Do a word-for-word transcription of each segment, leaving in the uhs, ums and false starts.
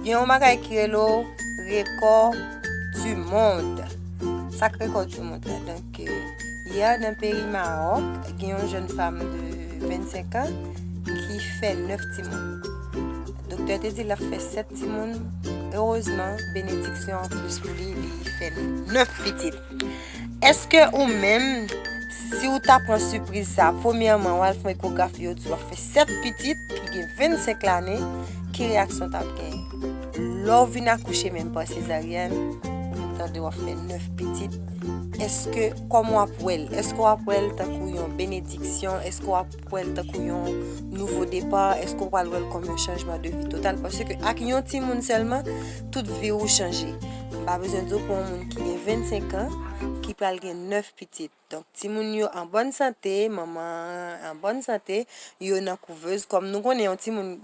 Gen yon bagay ki rele rekò du mond. Sa k rekò du mond la? Donk, euh, yè nan peyi Mawòk, gen yon jèn fanm de vennsenk an ki fè nèf timoun. Doktè te di l ap fè sèt timoun. Erezman, benediksyon anplis pou li, li fè nèf pitit. Èske ou menm, si w ta pran sipriz sa, premyèman, w al fè ekografi, yo di w ap fè sèt pitit ki gen vennsenk lane, ki reyaksyon w t ap genyen? Lè w vin akouche menm pa sezaryèn, ou tande w ap fè nèf pitit, èske, kòman w ap wè l? Èske w ap wè l tankou yon benediksyon? Èske w ap wè l tankou yon nouvo depa? Èske w pral wè l kòm yon chanjman de vi total? Paske ak yon timoun sèlman, tout vi w chanje. M pa bezwen di w pou yon moun ki gen vennsenk an, ki pral gen nèf pitit. Donk, timoun yo an bòn sante, manman an an bòn sante, yo nan kouvèz. Kòm nou konnen yon timoun,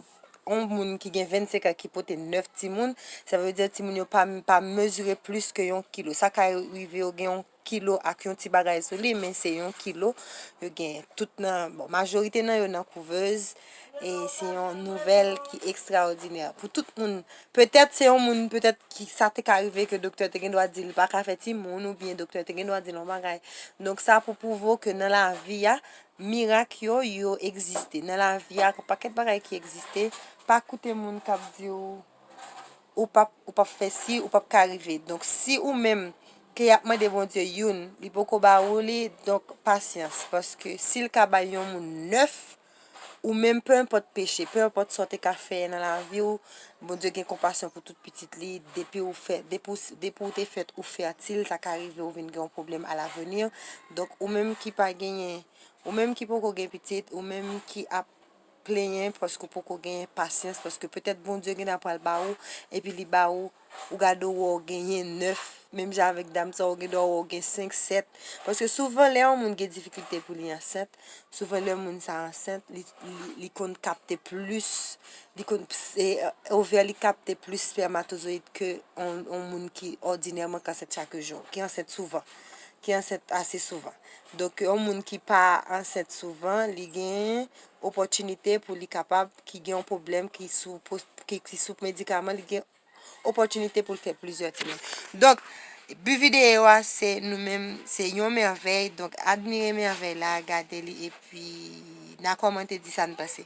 yon moun ki gen vennsenk an ki pote nèf timoun, sa vle di timoun yo pa, pa mezire plis ke yon kilo. Sa ka rive yo gen yon kilo ak yon ti bagay sou li, men se yon kilo yo gen. Tout nan, bon, majorite nan yo nan kouvèz, e se yon nouvèl ki ekstraòdinè pou tout moun. Petèt se yon moun, petèt ki sa te ka rive ke doktè te gen dwa di l pa ka fè timoun, oubyen doktè te gen dwa di l yon bagay. Donk, sa pou pwouve w ke nan lavi a, mirak yo, yo egziste. Nan lavi a, gen pakèt bagay ki egziste. Pa koute moun k ap di w, ou p ap, ou p ap fè si, ou p ap ka rive. Donk, si ou menm ke y ap mande Bondye youn, li poko ba ou li, donk, pasyans. Paske si l ka bay yon moun nèf, ou menm, pe enpòt peche, pe enpòt sa w te ka fè nan lavi w, Bondye gen konpasyon pou tout pitit li. Depi ou fè, depi w, depi w te fèt, ou fètil, sa ka rive ou vin gen yon pwoblèm alavenir. Donk, ou menm ki pa genyen, ou menm ki poko gen pitit, ou menm ki ap plenyen paske w poko genyen pasyans, paske petèt Bondye gentan pral ba ou, epi li ba ou, ou gade w wè w genyen nèf, menm jan avèk dam sa, ou gen dwa wè w gen senk, sèt. Paske souvan, lè yon moun gen difikilte pou li ansent, souvan lè moun sa ansent, li, li, li konn kapte plis, li konn, e, ovè li kapte plis spèmatozoyid ke yon, yon moun ki òdinèman k ansent chak jou, ki ansent souvan, ki ansent ase souvan. Donk, yon moun ki pa ansent souvan, li gen opòtinite pou li kapab, ki gen yon pwoblèm, ki sou, ki, ki sou medikaman, li gen opòtinite pou l fè plizyè timoun. Donk, bi videyo a, se nou menm, se yon mèvèy. Donk, admire mèvèy la, gade li, epi n a kòmante, di sa n panse.